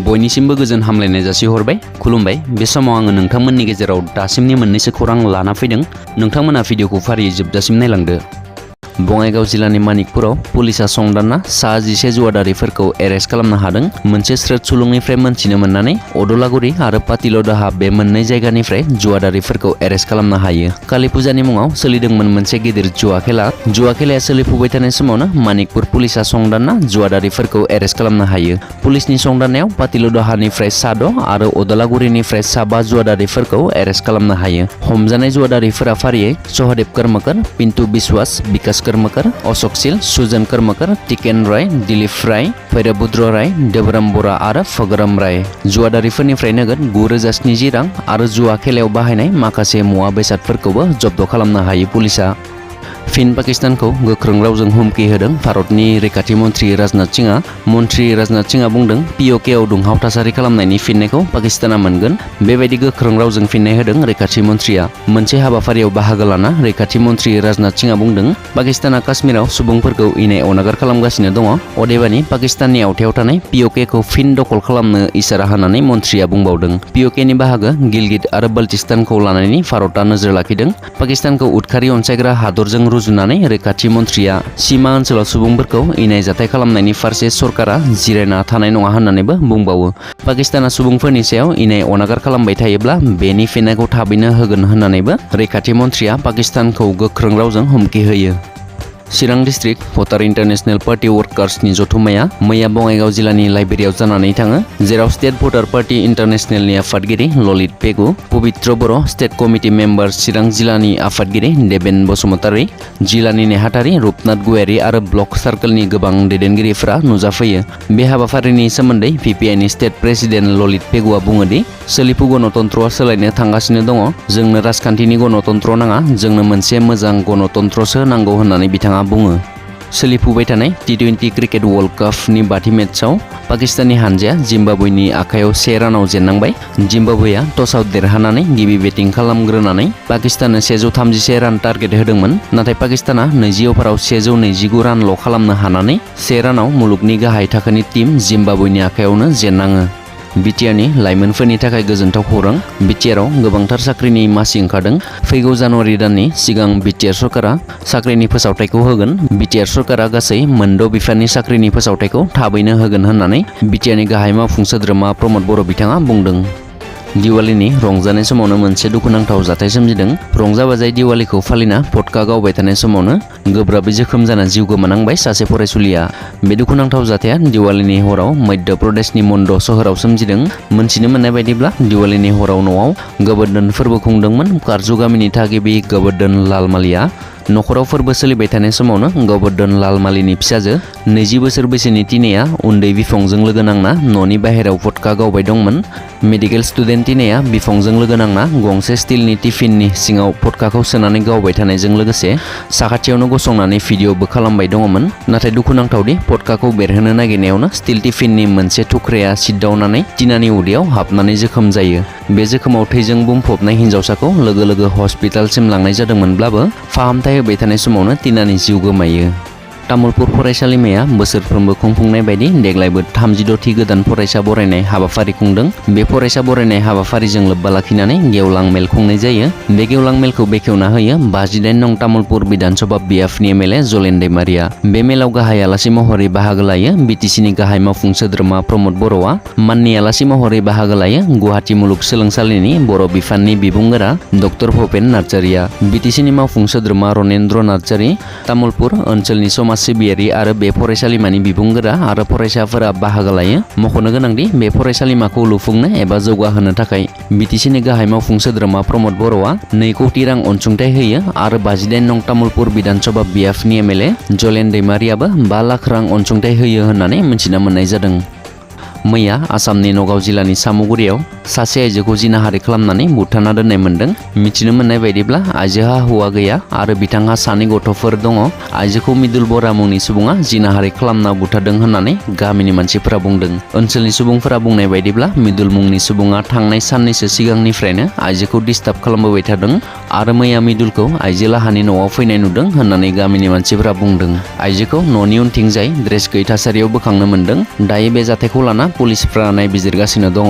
बयनिसिमबो गोजोन हामलायनाय जासिहरबाय। खुलुमबाय। बे समाव आङो नोंथांमोननि गेजेराव दासिमनि मोननैसो खौरां लाना फैदों। नोंथांमोना भिडिअखौ फारियै जोबजासिम नायलांदो। बङाइगाव जिल्लानि मानिकपुराव पुलिसा संदानना सा 11 जुवादारिफोरखौ एरेस्ट खालामनो हादों। मोनसे स्रोद सुलुंनिफ्राय मोनथिनो मोननानै अदलागुरि आरो पातिलदाहा बे मोननै जायगानिफ्राय जुवादारिफोरखौ एरेस्ट खालामनो हायो। कालि फुजानि मुङाव सोलिदोंमोन मोनसे गिदिर जुवा खेला। जुवा खेलाया सोलिफुबाय थानाय समावनो मानिकपुर पुलिसा संदानना जुवादारिफोरखौ एरेस्ट खालामनो हायो। पुलिसनि संदाननायाव पातिलदाहानिफ्राय सा 6 आरो अदलागुरिनिफ्राय सा 5 जुवादारिफोरखौ एरेस्ट खालामनो हायो। हमजानाय जुवादारिफोरा फारियै सहदेब कर्मकर, पिन्टु बिश्वास, बिकास कर्मकर, अशोक शील, सुजन कर्मकर, टिकेन राय, दिलीप राय, भैरबुद्र राय, देवराम बरा आरो फगराम राय। जुवादारिफोरनिफ्राय नोगोद 9,070 रां आरो जुवा खेलायाव बाहायनाय माखासे मुवा बेसादफोरखौबो जब्द खालामनो हायो पुलिसा। फिन पाकिस्तानखौ गोख्रों रावजों हुमखि होदों भारतनि रैखाथि मन्त्रि राजनाथ सिंहआ। मन्त्रि राजनाथ सिंहआ बुंदों POKआव दुंहाव थासारि खालामनायनि फिननायखौ पाकिस्ताना मोनगोन। बेबायदि गोख्रों रावजों फिननाय होदों रैखाथि मन्त्रिया। मोनसे हाबाफारियाव बाहागो लाना रैखाथि मन्त्रि राजनाथ सिंहआ बुंदों पाकिस्ताना काश्मीराव सुबुंफोरखौ इनाय अनागार खालामगासिनो दङ। अदेबानि पाकिस्ताननि आवथायाव थानाय POKखौ फिन दखल खालामनो इसारा होनानै मन्त्रिया बुंबावदों। POKनि बाहागो गिलगित आरो बाल्टिस्तानखौ लानायनि भारतआ नोजोर लाखिदों। पाकिस्तानखौ उदखारि अनसायग्रा हादरजों रुजुनानै रैखाथि मन्त्रिया सीमा ओनसोलाव सुबुंफोरखौ इनाय जाथाय खालामनायनि फारसे सरकारा जिरायना थानाय नङा होननानैबो बुंबावो। पाकिस्ताना सुबुंफोरनि सायाव इनाय अनागार खालामबाय थायोब्ला बेनि फिननायखौ थाबैनो होगोन होननानैबो रैखाथि मन्त्रिया पाकिस्तानखौ गोख्रों रावजों हुमखि होयो। चिरां डिस्ट्रिक्ट भटार इन्टारनेशनेल पार्टी वर्कार्सनि जथुम्माया मैया बङाइगाव जिल्लानि लाइब्रेरियाव जानानै थाङो, जेराव स्टेट भटार पार्टी इन्टारनेशनेलनि आफादगिरि ललित पेगु, पबित्र बर' स्टेट कमिटि मेम्बार चिरां जिल्लानि आफादगिरि देबेन बसुमतारी, जिल्लानि नेहाथारि रुपनाथ गयारी आरो ब्लक सार्कलनि गोबां दैदेनगिरिफोरा नुजाफैयो। बे हाबाफारिनि सोमोन्दै VPIनि स्टेट प्रेसिडेन्ट ललित पेगुआ बुङोदि सोलिफु गणतन्त्रआ सोलायनो थांगासिनो दङ। जोंनो राजखान्थिनि गणतन्त्र नाङा, जोंनो मोनसे मोजां गणतन्त्रसो नांगौ होननानै बिथाङा बुङो। सोलिफुबाय थानाय T20 क्रिकेट वर्ल्ड कापनि 5थि मेचआव पाकिस्ताननि हानजाया जिम्बाब्वेनि आखायाव 1 रानाव जेननांबाय। जिम्बाब्वेआ टसआव देरहानानै गिबि बेटिं खालामग्रोनानै पाकिस्ताननो 131 रान टार्गेट होदोंमोन, नाथाय पाकिस्ताना 20 अभाराव 129 रानल' खालामनो हानानै 1 रानाव मुलुगनि गाहाय थाखोनि टीम जिम्बाब्वेनि आखायावनो जेननाङो। बिटिआरनि लाइमोनफोरनि थाखाय गोजोनथाव खौरां। बिटिआराव गोबांथार साख्रिनि मासि ओंखारदों। फैगौ जानुवारि दाननि सिगां बिटिआर सरकारा साख्रिनि फोसावथायखौ होगोन। बिटिआर सरकारा गासै 8 बिफाननि साख्रिनि फोसावथायखौ थाबैनो होगोन होननानै बिटिआरनि गाहाय मावफुं सोद्रोमा प्रमद बर' बिथाङा बुंदों। दिवालीनि रंजानाय समावनो मोनसे दुखुनांथाव जाथाय सोमजिदों। रंजा बाजायै दिवालीखौ फालिना पटका गावबाय थानाय समावनो गोब्राबै जोखोम जाना जिउ गोमानांबाय सासे फरायसुलिया। बे दुखुनांथाव जाथाया दिवालीनि हराव मध्य प्रदेशनि मन्ड सोहोराव सोमजिदों। मोनथिनो मोननाय बायदिब्ला दिवालीनि हराव न'आव गोबोरदोन फोरबो खुंदोंमोन कारजु गामिनि थागिबि गोबोरदोन लालमालिया। नखराव फोरबो सोलिबाय थानाय समावनो गोबोरदोन लालमालिनि फिसाजो 20 बोसोर बैसोनि टिनाया उन्दै बिफंजों लोगो नांना न'नि बाहेरायाव पटका गावबाय दंमोन। मेडिकेल स्टुडेन्ट टिनाया बिफंजों लोगो नांना गंसे स्टिलनि टिफिननि सिङाव पटकाखौ सोनानै गावबाय थानायजों लोगोसे साखाथियावनो गसंनानै भिडिअ'बो खालामबाय दङमोन। नाथाय दुखुनांथावदि पटकाखौ बेरहोनो नागिरनायावनो स्टिल टिफिननि मोनसे थुख्राया सिददावनानै टिनानि उदैयाव हाबनानै जोखोम जायो। बे जोखोमाव थैजों बुंफबनाय हिन्जावसाखौ लोगो लोगो हस्पिटालसिम लांनाय जादोंमोनब्लाबो फाहामथाय होबाय थानाय समावनो टिनानि जिउ गोमायो। तामुलपुर फरायसालिमाया बोसोरफ्रोमबो खुंफुंनाय बायदि देग्लायबो 36थि गोदान फरायसा बरायनाय हाबाफारि खुंदों। बे फरायसा बरायनाय हाबाफारिजों लोब्बा लाखिनानै गेवलां मेल खुंनाय जायो। बे गेवलां मेलखौ बेखेवना होयो 58 नं तामुलपुर बिधानसभा बिएफनि MLA जलेन दैमारिया। बे मेलाव गाहाय आलासि महरै बाहागो लायो BTCनि गाहाय मावफुं सोद्रोमा प्रमद बर'आ। माननि आलासि महरै बाहागो लायो गुवाहाटी मुलुगसोलोंसालिनि बर' बिफाननि बिबुंगोरा डक्टर भुपेन नार्जारिया। BTCनि मावफुं सोद्रोमा रनेन्द्र नार्जारि, तामुलपुर ओनसोलनि समाज सिबियारि आरो बे फरायसालिमानि बिबुंगोरा आरो फरायसाफोरा बाहागो लायो। मख'नो गोनांदि बे फरायसालिमाखौ लुफुंनो एबा जौगाहोनो थाखाय BTCनि गाहाय मावफुं सोद्रोमा प्रमद बर'आ 2 कौटि रां अनसुंथाइ होयो आरो 58 नं तामुलपुर बिधानसभा बिएफनि MLA जलेन दैमारियाबो 5 लाख रां अनसुंथाइ होयो होननानै मिथिना मोननाय जादों। मैया आसामनि नगाव जिल्लानि सामुगुरियाव सासे आइजोखौ जिनाहारि खालामनानै बुथारना दोननाय मोनदों। मिथिनो मोननाय बायदिब्ला आइजोहा हौवा गैया आरो बिथांहा 2 गथ'फोर दङ। आइजोखौ मिदुल बरा मुंनि सुबुङा जिनाहारि खालामना बुथारदों होननानै गामिनि मानसिफोरा बुंदों। ओनसोलनि सुबुंफोरा बुंनाय बायदिब्ला मिदुल मुंनि सुबुङा थांनाय साननैसो सिगांनिफ्रायनो आइजोखौ डिस्टार्ब खालामबोबाय थादों आरो मैया मिदुलखौ आइजो लाहानि न'आव फैनाय नुदों होननानै गामिनि मानसिफोरा बुंदों। आइजोखौ न'नि उनथिंजाय ड्रेस गैयै थासारियाव बोखांनो मोनदों। दायो बे जाथायखौ लाना पुलिसफ्रा नायबिजिरगासिनो दङ।